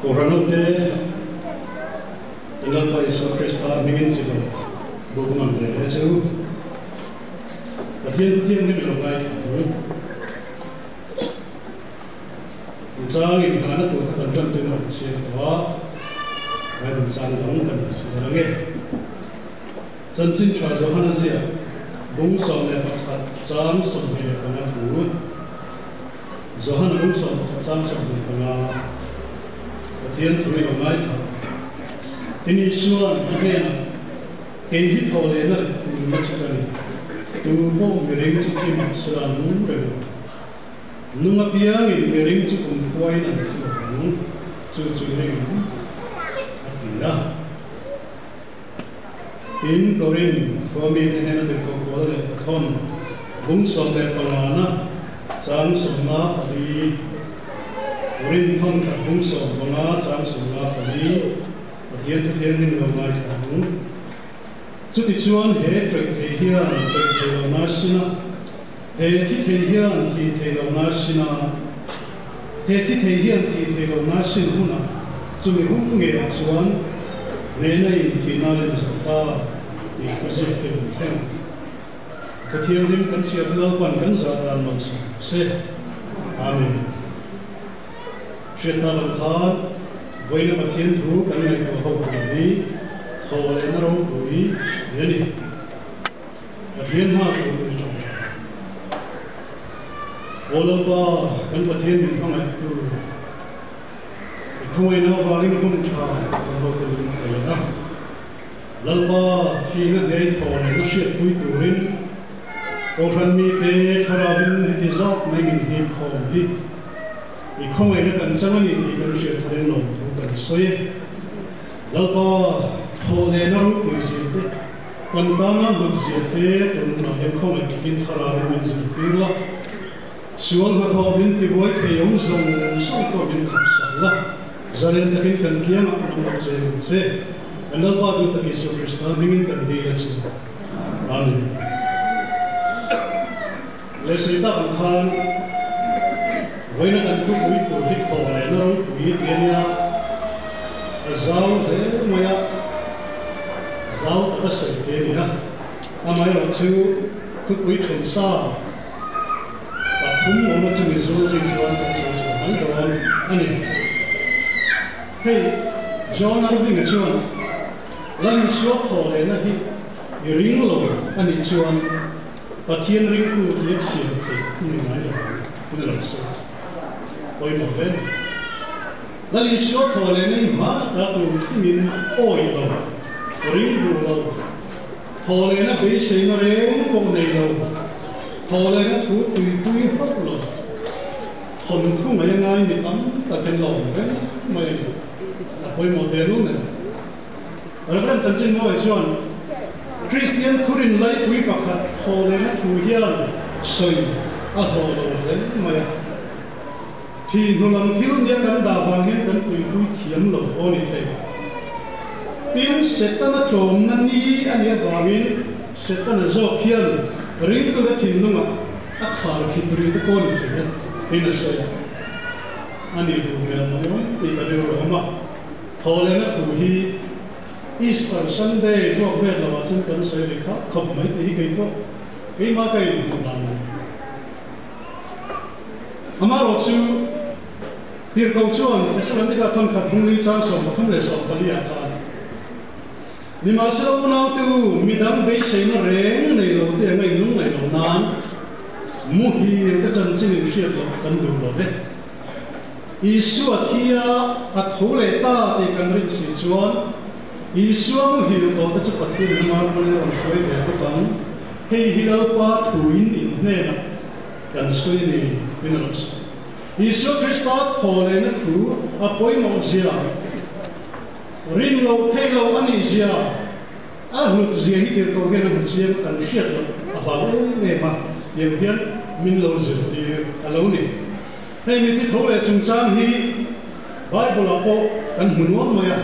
Kohhranhote kan Lalpa Isua Krista hmingin chibai buk ngam ve le chu Pathian Thuthianghlim i lo ngaithla ang. Changin nghahna tur kha kan tantuina awm chhiar tawh a, Bible chang dang kan chhiar ang e. Chanchin tha Johana ziak bung 11 chang 25 thu. Johana bung 11 chang 25 Pathian thu in a ngaithla. Tin Isua'n a hnenah, Kei hi thaw lehna leh nunna chu ka ni. Tu pawh miring chu thi mah sela nung reng ang. Nung apiangin miring chu kumkhuain an thi lo ang, chu chu i ring em? a ti a. Tin, Korin khua mite hnena tirhkoh kual leh pathawn bung 15na chang 54, Korin thawn khat bung 15 chang 54, Pathian Thuthianghlim lo ngaithla ang. Chutichuan he ṭawih thei hian ṭawih thei lo nai sin a, He thi thei hian thi thei lo ngai sin a, he thi thei hian thi thei lo ngai sin hunah chumi hun ngeiah chuan hnehna in thihna a lem zo ta tih thu ziak hi a rawn thleng. Thu thianghlim kan chhiat Lalpan kan zah dan malsawm se. Amen. Hriatna bang khan vawiina Pathian thu kan ngaihtuah ho tur hi thaw lehna ropui a ni. Pathian hma tur in tawng tha. Aw Lalpa, kan Pathian min hmangaih tu, i khawngaihna avangin hun tha kan ho te min pe leh a. Lalpa, thihna hmei thaw leh na hriatpui turin Kohhran mite thlarauin heti zat mai min hip khawm hi i khawngaihna kan chang a ni tih kan hriat tharin lawmthu kan sawi e. Lalpa, thaw leh na ropui zir te. Kan tana hlut zia te tun hunah hian khawngaih takin thlarauin min zirtir la, sual hnathawh min tibuai thei awm zawng zawng pawh min khapsak la, zalen takin kan kiangah an awm lo che ang che. Kan Lalpa duh tak Isua Krista hmingin kan dil a che. Amen. Leh sawi tak ang khan vawiina kan thupui tur hi thaw leh na ropui ti a nia, a zau hle mai a, zau taka sawi thei a ni a, amaherawh chu thupui then sa pathum awm a chumi zul zui chuan kan sawi chhuah mai dawn a ni. Hei John Irving-a chuan Lal Isua thaw lehna hi i ring lo a nih chuan, Pathian ringtu tia chhiar theih i ni ngai lo ang, in a lo sawi. Pawimawh hle ni. Lal Isua thaw leh nei hma ta tur thlengin awi lo, ring duh lo, thaw lehna beiseina reng pawh nei lo, thaw lehna thu tuipui hauh lo, thawnthu mai a ngai mi tam takin la awm reng mai a ni. A pawimawh tehlul nen. Reverend Chanchin Mawi chuan Kristian thurin laipui pakhat thaw lehna thu hian sawi a hlawh lo hle mai a. Thi hnu lam thil nia kan dah vang hian kan tuipui thiam lo aw ni thei. Tin, Setana tlawmna ni a nih avangin Setana zawk hian ringtute thinlungah a khar khip rih te pawh ni thei e, tiin a sawi a. A nih duh hmel mai awm tih ka rilru a awm a. Thawhlehna thu hi Easter Sunday ruak vel lovah chuan kan sawi ri khap khawp mai tih hi kei pawh keimah ka inhmuh dan a ni. Amaherawh chu Tirhkoh chuan Thessalonika thawnkhat bungli chang 13 leh 14 ah khan, Nimahsela unaute u, midang beiseina reng nei lo te anga inlung ngaih loh nan muhil te chanchin inhriat loh kan duh lo ve. Isua thi a, a tho leh ta tih kan rin si chuan, Isua muhil tawh te chu Pathian in ama rualin a rawn hruai ve bawk ang. Hei hi Lalpa thuin in hnenah kan sawi a ni, tiin a rawn sawi. Isua Krista thaw lehna thu a pawimawh zia, rin loh theih loh a nih zia, a hlut zia hi tirhkoh hian a hmu chiang kan hriat loh a hlau em em a, tiang hian min lo zirtir a lo ni. Hei miti tho leh chungchang hi Bible-ah pawh kan hmu nuam mai a.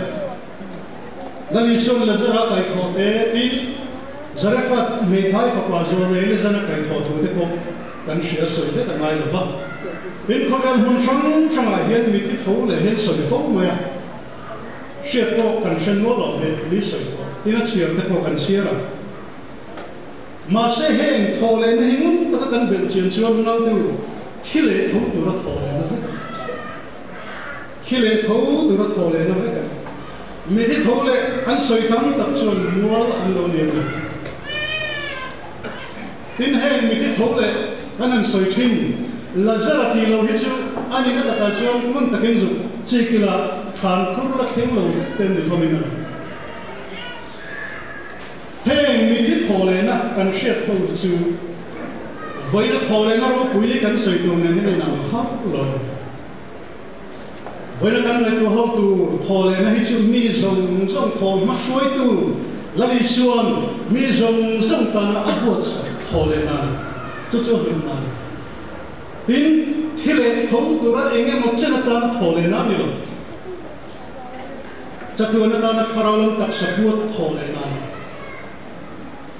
Lal Isua'n Lazara kaihthawh te tin Zarephath hmeithai fapa Zorei Lezana kaihthawh thu te pawh kan hria sawi vek a ngai lo va. Tin, khawvel hmun hrang hrangah hian mithi tho leh hian sawi fo mai a, hriat pawh kan hre nual lo hle, mi sawi pawh tin a chhiar te pawh kan chhiar ang. Mahse heng thaw lehna hi ngun taka kan belh chian chuan unautu thi leh tho tura thaw lehna vek a ni. Thi leh tho tura thaw lehna vek a ni. Mithi tho leh an sawi tam tak chuan mual an lo liam leh. Tin, heng mithi tho leh kan han sawi thin, Lazara tih lo hi chu a nihna takah chuan hmun takin zuk chik ila thlan khur la thleng lo vek te ni hlawmin a lang. Heng mithi thaw lehna kan hriat ho hi chu vawiina thaw lehna ropui kan sawi tur nen hian inang hauh lo. Vawiina kan ngaihtuah ho tur thaw lehna hi chu mi zawng zawng thaw hma hruaitu Lal Isua'n mi zawng zawng tana a buatsaih thaw lehna a ni. Chu chu a hlimna a ni. Tin, thi leh tho tura eng emaw chen atana thaw lehna a ni lo. Chatuan atana thlarau lam taksa buat thaw lehna a ni.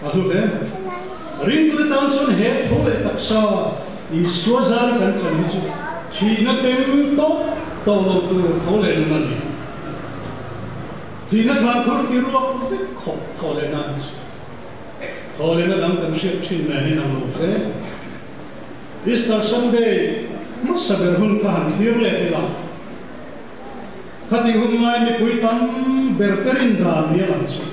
A hlu hle mai. Ringtute tan chuan he tho leh taksa Isua zara kan chan hi chu thihna tem tawp tawh lo tur tho leh nun a ni. Thihna thlan khur ti ruak vek khawp tho leh nan chu. Tho lehna dang kan hriat thin nen in ang lo hle. Easter Sunday hmasa ber hun kha han thlir leh ila. Khati hun lai mipui tam ber te rin dan ni a lang chu.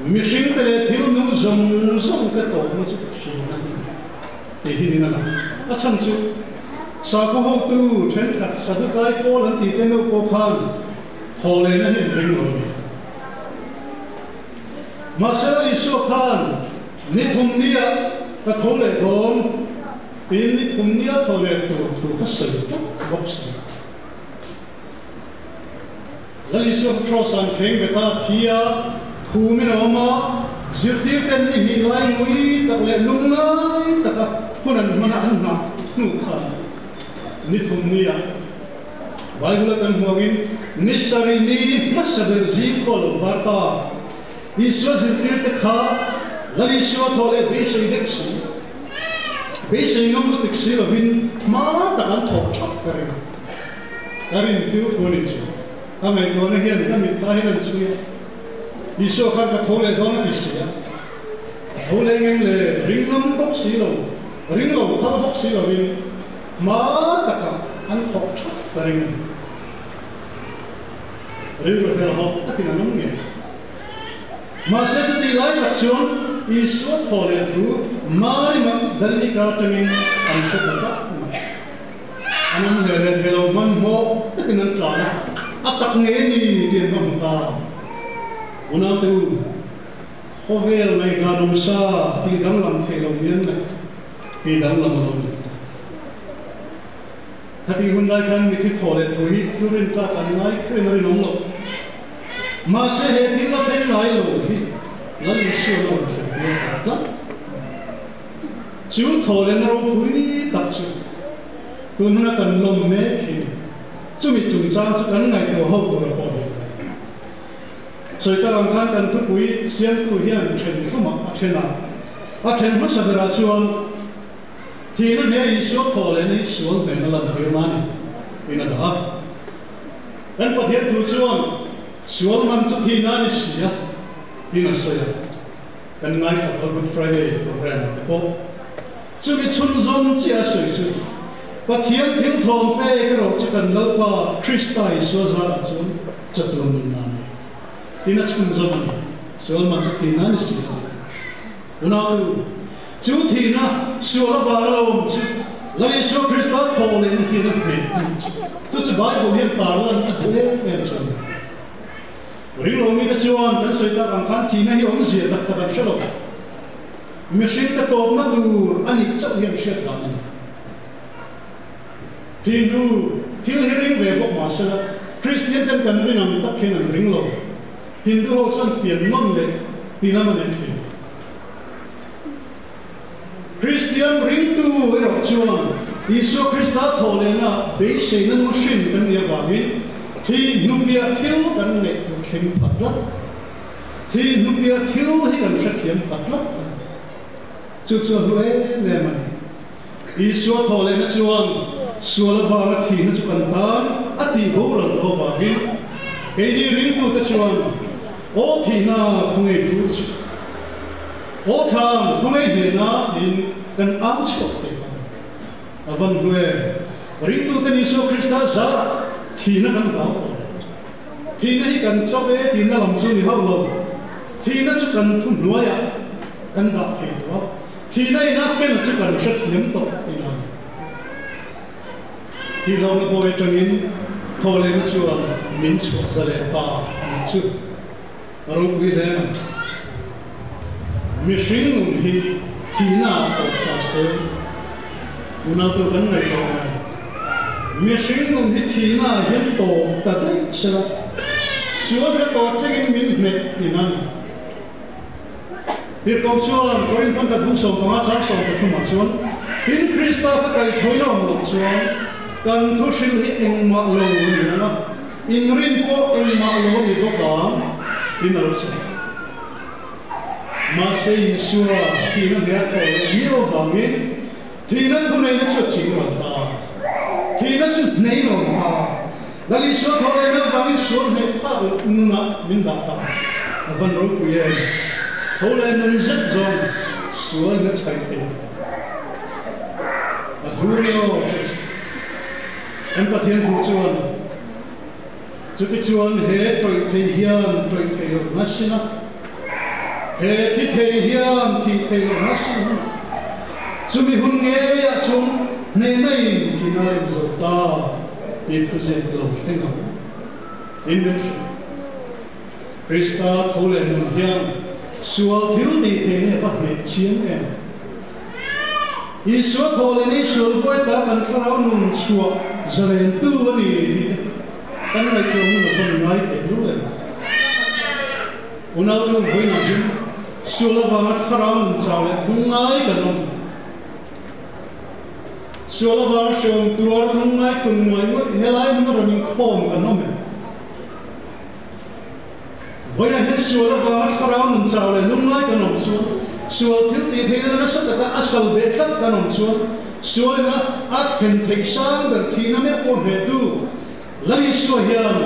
Mihring te leh thil nung zawng zawng te tawpna chu Pathian a ni tih hi nin a lang. A chhan chu sakhaw hotu thenkhat Sadukai pawl an tih te meuh pawh khan thaw lehna hi an ring lo a ni. Mahse Isua khan ni thum nia ka tho leh dawn tiin ni thum nia thaw leh tur thu kha sawi tlat bawk si. Lal Isua kha Cross an kheng bet a, thi a, khumin a awm a, zirtirten ni hnih lai ngui tak leh lung ngai taka hun an hman a an hnah hnu khan ni thum nia Bible a kan hmuangin ni sarih ni hmasa ber zing khaw lo var ta. Isua zirtirte kha Lal Isua thaw leh beisei deuh si, beisei ngam lutuk si lovin hma tak an thawk thap ka ring. Ka rin thil thu a nih chu. Ka ngaihtuahna hian ka mitthla hian an chhui a, Isua khan ka tho leh dawn a ti si a. A tho leh ngeng le ring ngam bawk si lo, ring lo phal bawk si lovin hma takah an thawk thap ka ring a ni. Rilru helhawk takin an awm ngei. Mahse chutih lai tak chuan Isua thaw leh thu Mari Magdalini kar atangin an hre ta tak mai. An awm hle leh thei lo hmanhmawh takin an tlan a, a tak ngei a ni tih an va hmu ta. Unaute u, khawvel ngaihdan awm sa tih danglam thei lo ni an ngaih kha tih danglam a lo ni ta. Khatih hun lai khan mithi thaw leh thu hi thil rin tlak an ngai kher in a rinawm lo. Mahse he thil la thleng ngai lo hi Lal Isua a rawn thlen tir ta tlat. Chu thaw leh na ropui tak chu tun huna kan lawm mek hi ni. Chumi chungchang chu kan ngaihtuah ho tur a pawh hi. Sawi tak ang khan kan thupui siamtu hian then thumah a then a, a then hmasa berah chuan thihna hne Isua thaw leh na hi sual hnena lantir na a ni in a dah a. Kan Pathian thu chuan sual man chu thihna a ni si a tiin a sawi a. Kan ngaithla pawh Good Friday program ah te pawh chumi chhunzawm chiah a sawi chu Pathian thil thawn pek erawh chu kan Lalpa Krista Isua zarah chuan chatuan nun nan tin a chhunzawm a ni. Sual man chu thihna a ni si lo. Unau chu thihna sual avanga lo awm chu Lal Isua Krista thaw lehna hian a hneh a nih chu. Chu chu Bible hian tarlan a duh em em chu a ni. Ringlo mite chuan kan sawi tak ang khan thihna hi awmzia tak tak an hre lo. Mihring te tawpna tur a nih chauh hian hriat dan a ni. Thih hnu thil hi ring ve bawk mah sela, Kristian ten kan ring ang tak hian an ring lo. Hindu ho chuan pian nawn leh ti lam a nei thin. Kristian ringtu erawh chuan Isua Krista thawh lehna beiseina nung hrin kan nih avangin thi hnupiah thil kan neih tur thleng pha tlat. Thi hnupiah thil hi kan hrethiam pha tlat a ni. Chu chu a hlu em em a ni. Isua thawhlehna chuan sual avanga thihna chu kan tan a tih boral tawh avangin keini ringtute chuan aw thihna khawngaih tur chu aw thlam khawngaih hnehna tiin kan au chhuak thei ta. A van hnu em? Ringtuten Isua Krista zarah thihna kan hlau tawh lo. Thihna hi kan chauh e tihna lam chu ni hauh lo. Thihna chu kan thu hnuaiah kan dah thei tawh a, thihna in a pen chu kan hrethiam tawh tihna a ni. Thihlohna bawi atangin thawhlehna chuan min chhuah za leh ta a nih chu. A ropui hle mai. Mihring nun hi thihna ah tawp ta se, unau tur kan ngaihtuah ngai. Mihring nun hi thihna ah hian tawp ta daih se la, sual hi a tawp thlengin min hnek tihna a ni. Tirhkoh chuan Korinthon khat bung 15 chang 13 ah chuan, Tin, Krista ka kaihthawina awm loh chuan kan thu hrilh hi engmah lo a ni ang a, Inrin pawh engmah lo a ni bawk ang, tiin a lo sawi. Mahse Isua thihna hmeh a thawh leh miau avangin thihna thuneihna chu a ching ral ta. Thihna chu hnei lo ta. Lal Isua thawh lehna avangin sual hneh phak loh nunah min dah ta. A van ropui em! Tho leh nun zet zawng sual in a chhai thei ta. A hlu ni aw chu a chhai. Kan Pathian thu chuan, Chutichuan he tawih thei hian tawih thei loh hna sin a, he thi thei hian thih thei loh hna sin hunah, chumi hun ngeiah chuan hnehna in thihna a lem zo ta tih thuziak i lo thleng ang. Tin min hrilh. Krista tho leh nun hian sual thil tih theihna i va hneh chiang em? Isua thaw leh ni sual buai ta kan thlarau nun chhuah zalentu a ni tih te kan ngaihtuah hun a vawn ngai teh lul em? Unautu vawiinah hian sual avanga thlarau nun chau leh hmung ngai kan awm. Sual avanga hreawm tuar lungngai kun ngawih ngawih helai hmun a rawn inkhawm kan awm em? Vawiinah hian sual avanga thlarau nun chau leh lungngai kan awm chuan, sual thil tih theihna nasa taka a sal beh tlat kan awm chuan, sualina a then theih sang ber thihna meuh pawh hnehtu Lal Isua hian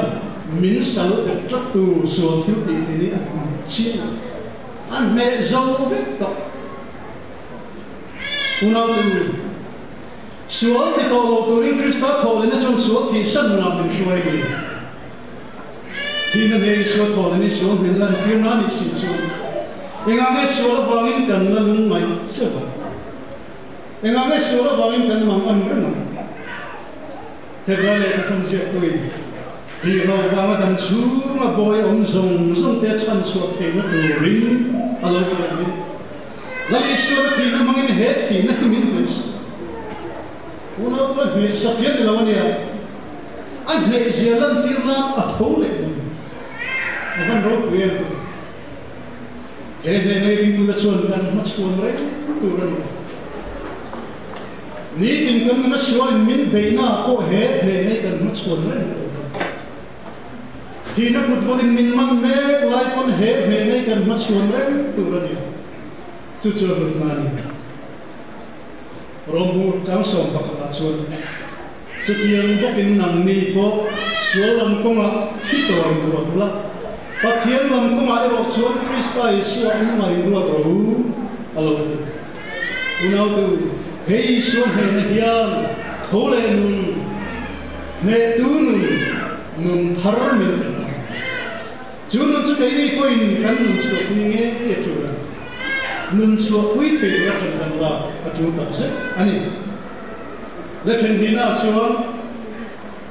min sal beh tlattu sual thil tih theihna hi a hneh chiang a, a hneh zo vek tawh. Unautu, sual ti tawh lo turin Krista thawhlehna chuan sual thihsan nunah min hruai a ni. Thihna nei sual thawhleh ni sual hmel lan tir na nih si chuan engah nge sual avangin kan la lungngaih zeuh ang? Engah nge sual avangin kan mang an reng ang? Hebrai lehkha thawm ziaktuin thih lo vanga dam chhunga bawi a awm zawng zawng te a chhan chhuah theihna turin a lo kal angin Lal Isuana thihna hmangin he thihna hi min hmehsak. Unau chu a hmehsak hian ni lo a nia. A hnehzia lantir nan a tho leh mai. A van ropui em tawh. He hneh nei ringtute chuan kan hmachhuan reng tur a ni a. Nitin kan nuna sualin min beihna ah pawh he hneh nei kan hmachhuan reng tur a ni. Thihna kut vawtin min man mek lai pawn he hneh nei kan hmachhuan reng tur a ni a. Chu chu a hlutna a ni. Rawmhur chang 11 ah chuan Chutiang bawkin nangni pawh sual lam kawngah thi tawh in ruat ula, Pathian lam kawngah erawh chuan Krista Isua an ngai in ruat rawh u, a lo ti. Unaute u, he Isua hnehna hian tho leh nun, hnehtu nun, nun thar min pe ta. Chu nun chu keini pawhin kan nun chhuahpui ngei a tul a, nun chhuahpui thei tura ṭan kan lak a tul takzet a ni. Le ṭhen hnihnaah chuan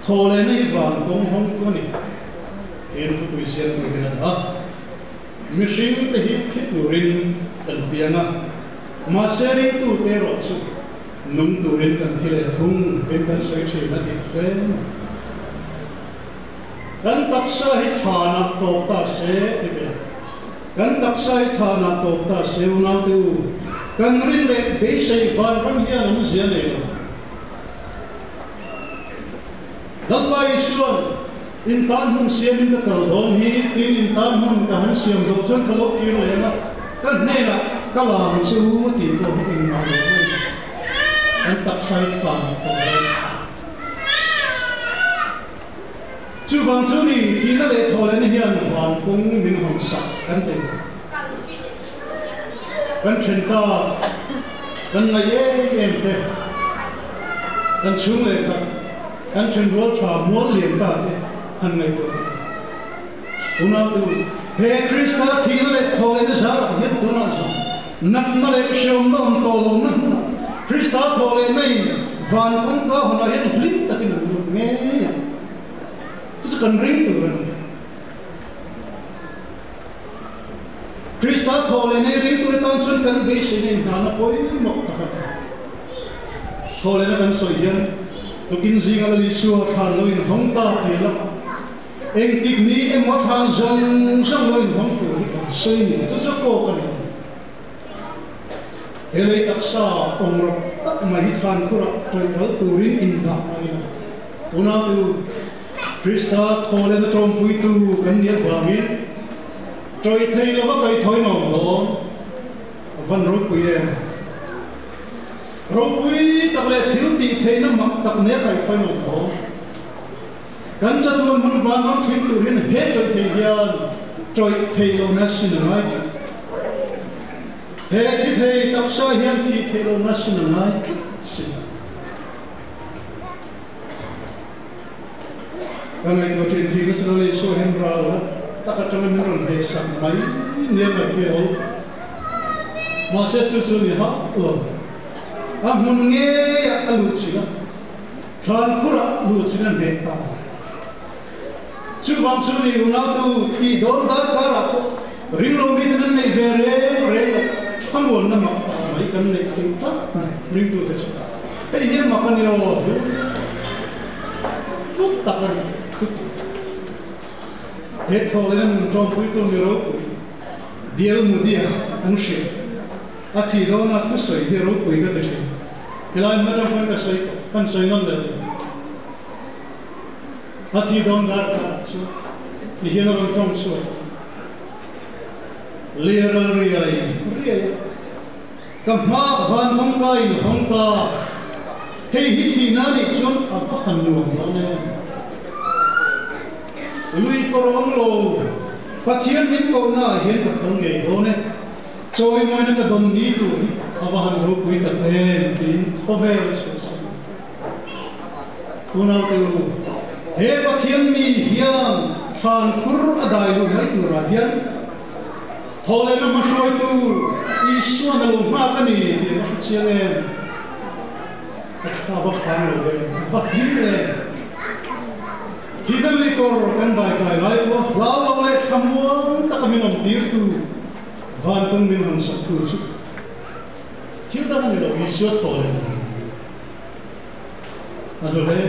thaw lehna hi van kawng hawng tu a ni tiin thupui siam tur hian a dah a. Mihring te hi thi turin kan piang a, mahse ringtute erawh chu nung turin kan thi leh thung tiin kan sawi ṭhin a dik hle mai. Kan taksa hi thlanah tawp ta se ti ve. Kan taksa hi thlanah tawp ta se unaute u, kan rin leh beisei vanram hian awm zia nei lo. Lalpa Isua'n, In tan hmun siamin ka kal dawn hi, tiin in tan hmun ka han siam zawh chuan ka lo kir leh ang a, ka hnenah ka la ang che u tih pawh hi engmah lo mai. Kan taksa hi thlan a tawh lo. Chuvang chu ni, thihna leh thawhlehna hian van kawng min hawn sak kan ti. Kan then tak, kan ngaih em em te, kan chhung leh khat, kan then rual tha mual lian ta te han ngaihtuah teh. Unautu, he Krista thihna leh thawhlehna zarah hian tunah zan natna leh hreawmna awm tawh lohna hmunah Krista thawhlehna in van kawngka hawnah hian hlim takin an lut ngei ang. Chu chu kan ring tur a ni. Krista thawhlehna i ring tur atan chuan kan beiseina inhnana pawimawh tak a ni. Thawhlehna kan sawi hian tukin zinga Lal Isua thlan lo inhawng ta pial a, Engtik ni emaw thlan zawng zawng lo inhawng tur hi kan sawi ni chu chu kawk a ni. He lei taksa awm rawk tak mai hi thlan khurah tawih ral turin indah mai ila. Unautu, Krista thawhlehna tawmpuitu kan nih avangin tawih thei lova kaithawi nuam dawn a van ropui em? Ropui tak leh thil tih theihna mak tak nia kaithawi nuam dawn. Kan chatuan hmun van ram thleng tur hian he tawih thei hian tawih thei lohna sin a ngai tlat. He thi thei taksa hian thih theih lohna sin a ngai tlat si. Ka ngaihtuah thin thih nasa lo leh Isua hian ral la tak atanga min rawn hmeisak mai nia ngaihtuah awl. Mahse chu chu ni hauh lo. A hmun ngeiah a luh chilh a. Thlankhurah luh chin a hneh ta. Chuvang chu ni unautu thih dawn dar karah pawh ringlo miten an neih ve reng reng loh thlamuanna mak ta mai kan neih thei tlat ringtute chu. Hei hi a mak a ni aw, hlut tak a ni, hlut tak. He thawhlehna nun ṭawmpuitu mi ropui Dial Mudia an hrilh. A thih dawna thusawi hi ropui ka ti ṭhin. Helai hmun atang pawn ka sawi tawh, kan sawi ngam leh lo. A thi dawn dar karah chuan ti hian a rawn tawng chhuak a, Liaral riai riai a, ka hmaah van kawngka in hawng ta, hei hi thihna nih chuan a va han nuam dawn em? Lui ka rawng lo, Pathian min kohna ah hian ka phal ngei dawn e. Chawimawina ka dawn ni tur hi a va han ropui tak em tiin khawvel chhuahsan a. Unaute u, he Pathian mi hian thlan khur a dai luh mai turah hian thawhlehna hmahruaitu Isuan a lo nghak a ni tih a va hre chiang em? A thla va phang lo em? A va hlim em? Thihna lui kawr kan dai kai lai pawh hlau lo leh thlamuang taka min awm tirtu Van kawng min rawn sak tu chu thil dang a ni lo, Isua thaw leh a ni. A hlu hle.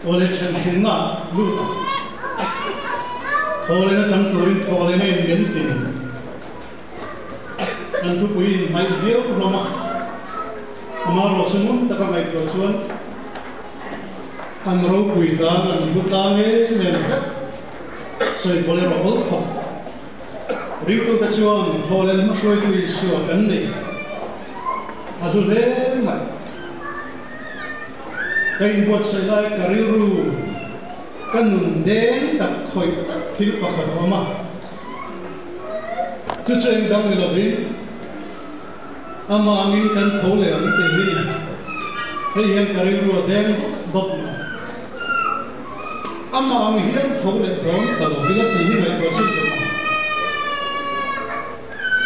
Aw le then thumna lut ang. Thaw lehna chang turin thaw lehna in men tin in kan thupui in hnaih viau hlawm a. Amaherawh chu ngun taka ngaihtuah chuan an ropui tlang an hlu tlang em em vek. Sawi pawl erawh bawlh khawp. Ringtute chuan thawhlen hmahruaitu Isua kan nei a hlu hle mai. Ka inbuatsaih lai ka rilru ka nun deng tak khawih tak thil pakhat a awm a. Chu chu eng dang ni lovin amah angin kan tho leh ang tih hi hei hian ka rilru a deng dawp dawp mai. Amah ang hian tho leh dawn ta lo ila tih hi ngaihtuah chin tur a ni.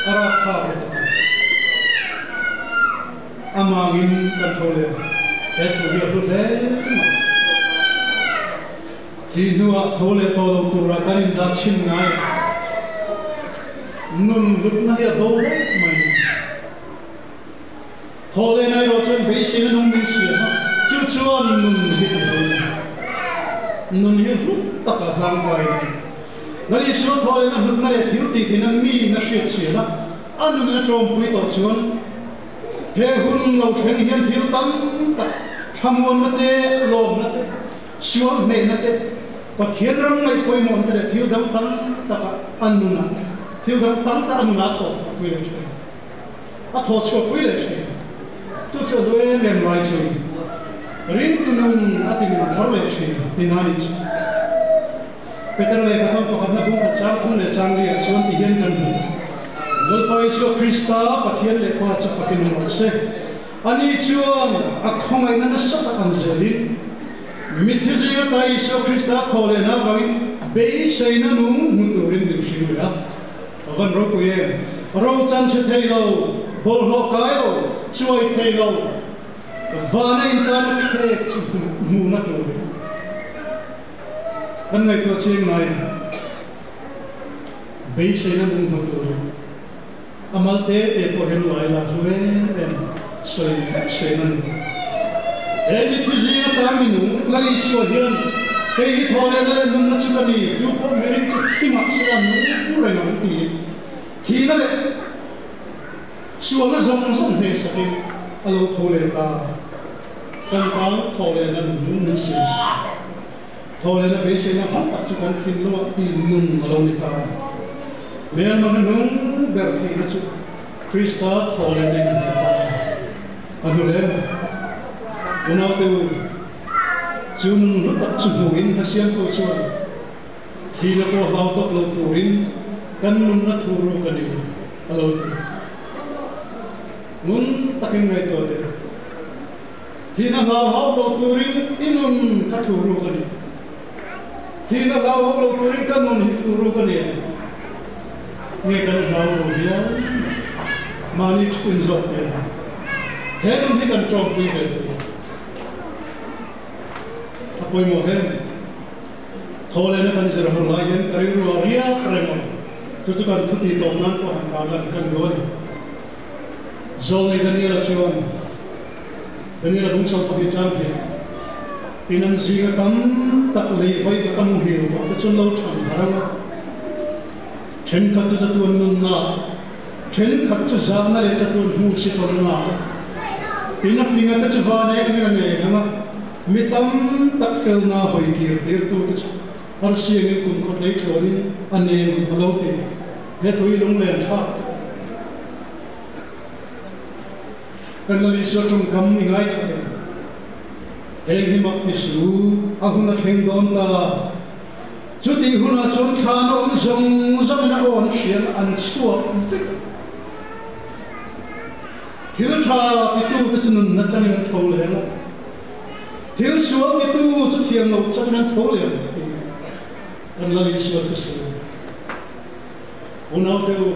A rapthlak lutuk a ni. Amah angin kan tho leh ang. He thu hi a hlu hle mai. Thih hnuah tho leh tawh lo tura kan indah chhin ngai a. Nun hlutna hi a bo daih mai. Thaw leh nai erawh chuan beiseina nung min siam a, chu chuan nun hi ti hlu a ni. Nun hi hlut taka hlang kai a ni. Lal Isua thaw lehna hlutna leh thil tih theihna miin a hriat chhian a, a nunin a tawmpui tawh chuan he hun lo thleng hian thil tam tak, thlamuanna te, lawmna te, sual hnehna te, Pathian ram ngaih pawimawhna te leh thil dang tam taka a nunah, thil dang tam tak a nunah a thawh thawhpui leh thin. A thaw chhuak pui leh thin. Chu chu a duh em em lai chu ringtu nung a ti nun thar leh thin tih na nih chu. Peter lehkha thawn pakhatna bung khat chang thum leh chang liah chuan ti hian kan hmu, Lalpa Isua Krista Pathian leh Pa chu fakin awm rawh se. Ani chuan a khawngaihna nasa tak ang zelin mitthi zinga ta Isua Krista thaw lehna avangin beiseina nung hmu turin min hring leh a. A van ropui em! Ro chan chhe thei lo, bawlhhlawh kai lo, chuai thei lo, vana intan khek chu hmuhna turin kan ngaihtuah chiang ngai em? Beiseina nung hmu turin a mal te te pawh hian lai la hlu em em sawi vek sawi a ni. He mitthi zinga tan mi nung Lal Isua hian hei hi thaw lehna leh nunna chu ka ni, tu pawh miring chu thimah chuan nung reng ang tiin thihna leh sualna zawng zawng hnehsakin a lo tho leh ta. Kan tan thaw lehna nung min siam sak. Thaw lehna beiseina hma tak chu kan thinlungah ti nun a lo ni ta. Hmelma hnuhnung ber thihna chu Krista thaw lehna in a hneh ta. A hnu hle mai. Unaute u, chu nun hlu tak chu hmuhin hmasiamtu chuan thihna pawh hlau tawk lo turin kan nunna thu ruk a ni a lo ti. Ngun takin ngaihtuah teh. Thihna hlauhawm lo turin i nun kha thu ruk a ni. Thihna hlauhawm lo turin ka nun hi thu ruk a ni em? Nge kan hlau lo viau mai? Mahni thu inzawt teh ang. He nun hi kan tawngpui ve thei. A pawimawh hle mai. Thawhlehna kan zir ho lai hian ka rilru a riak reng a, chu chu kan thu tih tawp nan pawh han tarlan kan duh a ni. Zawlnei Daniela chuan Daniela bungchho pahnih chang hnih in an zinga tam tak lei vai vat a muhil tawh te chuan lo than har ang a, thenkhat chu chatuan nunna, thenkhat chu zahna leh chatuan hmuh si tawnna tin a finga te chu van eng eng a neng ang a, mi tam tak felna hawi kir tirtu te chu arsiangin kum khawt lei tluanin a neng ang a lo ti. He tui lunglen thlak tak a ni. Kan Lal Isua tawngkam i ngaithla teh. Heng hi mak ti su, a hun a thleng dawn ta. Chutih hunah chuan thlan awm zawng zawngin a aw an hrial an chhuak vek a. Thil tha titu te chu nunna changin an tho leh ang a, thil sual titu chu thiam loh changin an tho leh ang tih kan Lal Isua thusawi a ni. Unaute u,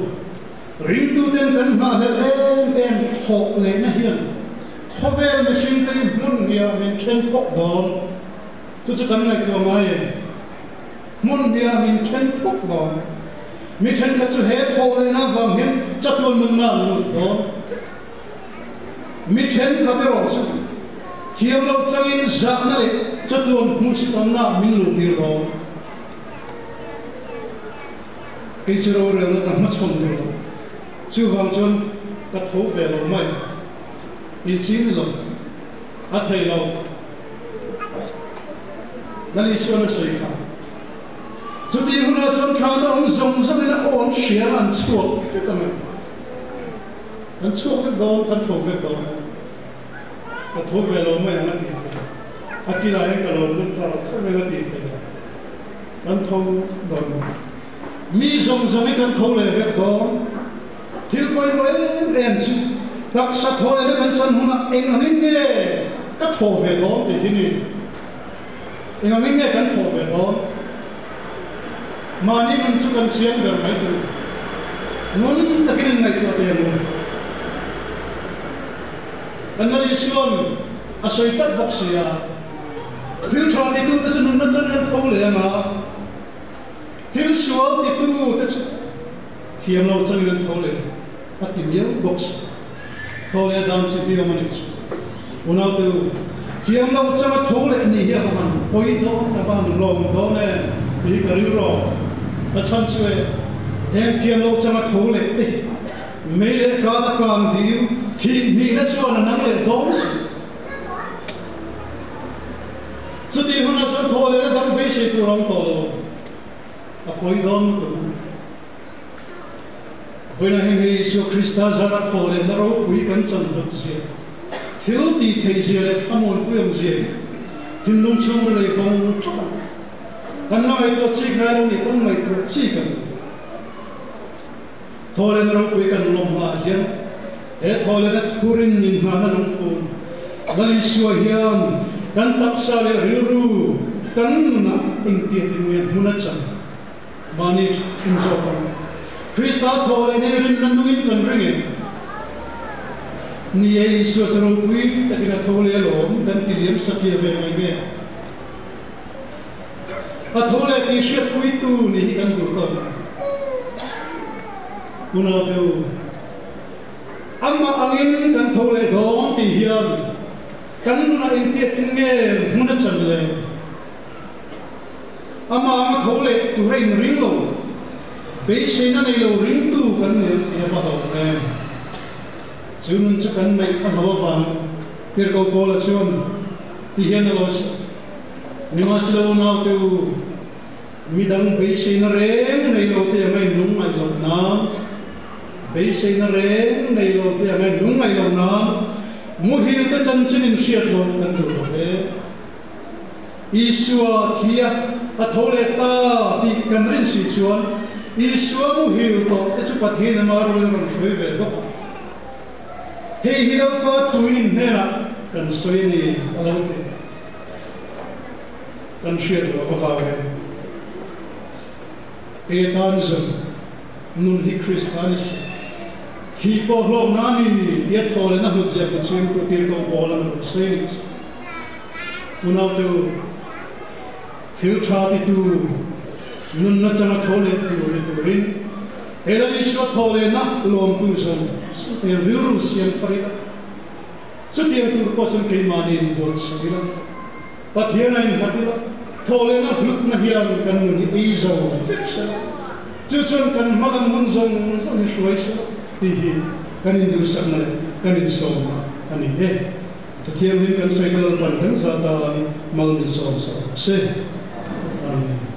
ringtuten kan hnahhlelh em em thawh lehna hian khawvel mihringte hi hmun hniah min then phawk dawn. Chu chu kan ngaihtuah ngai em? Hmun hniah min then phawk dawn. Mi thenkhat chu he thawh lehna avang hian chatuan nunna an lut dawn. Mi thenkhat erawh chu thiam loh changin zahna leh chatuan hmuhsitawmna min luhtir dawn. Kei chu rorelna ka hmachhawn duh lo. Chuvang chuan ka tho ve lo mai. Tih chi ni lo. A thei lo. Lali chuan a sawi kha. Chutih hunah chuan thlan a awm zawng zawngin a aw an hria an chhuak vek ang a ti. Kan chhuak vek dawn, kan tho vek dawn. Ka tho ve lo mai ang a tih thei. A kilah hian ka lo mut char char mai ang a tih thei lo. Kan tho vek dawn. Mi zawng zawng hi kan tho leh vek dawn. Thil pawimawh em em chu taksa thaw lehna kan chan hunah eng angin nge ka thaw ve dawn tih hi ni. Eng angin nge kan thaw ve dawn? Mahni nun chu kan chiang ber mai tur. Ngun takin in ngaihtuah teh ang u. Kan Lal Isua'n a sawi tlat bawk si a. Thil tha titute chu nunna changin an tho leh ang a, thil sual titute chu thiam lo changin an tho leh a ti miau bawk si. Tho leh dan chi hi awm a nih chu. Unaute u, thiam lo changa tho leh nih hi a va han pawi dawn, a va han lawm dawn em tih hi ka rilru a chhan chu e. Heng thiam lo changa tho leh te hi mei leh kata kang dil thih hnihna chuan a nang leh dawn si. Chutih hunah chuan thaw lehna dang beisei tur a awm tawh lo, a pawi dawn lutuk. Vawiinah hian hei Isua Krista zara thaw leh na ropui kan chan hlut zia, thil tih theih zia leh thlamuanpui awm zia hi thinlung chhungril ei vawng tlat ang. Kan la ngaihtuah chik ngai lo nih pawn ngaihtuah chik ang. Thaw leh na ropui kan lawmnaah hian he thaw leh na thurin min nghahna lungphum Lal Isua hian kan taksa leh rilru kan nunah engtiatin nge hmun a chan? Mahni in zawk ang. Krista thaw leh nei rinna nungin kan ring e. Ni e, Isua chu ropui takin a tho leh alawm kan ti liam sakia ve mai nge. A tho leh tih hriatpuitu ni hi kan duh tawk. Unau te u, amah angin kan tho leh dawng tih hian kan nunah engtiatin nge hmun a chan le? Amah anga tho leh tur a inring lo, beiseina nei lo ringtu kan ni ang tih a va hlauh em? Chu nun chu kan neih a hlo avangin Tirhkoh Paula chuan ti hian a lo sawi, Nimahsela unaute u, midang beiseina reng nei lo te anga in lung ngaih loh nan, beiseina reng nei lo te anga in lung ngaih loh nan, muhil te chanchin in hriat loh kan duh lo ve. Isua thi a, a tho leh ta tih kan rin si chuan Isua muhil tawh te chu Pathian ama rual rawn hruai ve bawk a. Hei hi Lalpa thuin in hnenah kan sawi a ni a lo ti. Kan hriat loh a va hlau em? Ke tan zawng nun hi Krista a ni si. Thi pawh hlawkna a ni tia thaw leh na hlutzia hmu chungin Pu Tirhkoh Paula nun a sawi a nih chu. Unaute u, thil tha titu nunna changa tho leh tur ni turin he Lal Isua thaw lehna lawmtu zawng chutiang rilru siam thar ila, chutiang tur pawh chuan keimahni inbuatsaih ila, Pathian a innghat ila, thaw lehna hlutna hian kan nun hi ei zo vek sela, chu chuan kan hma lam hun zawng zawng hi hruai sela tih hi kan induhsakna leh kan insawmna a ni e. Thu thianghlim kan sawi kal pan kan zah tan mal min sawm sawm se. Amen.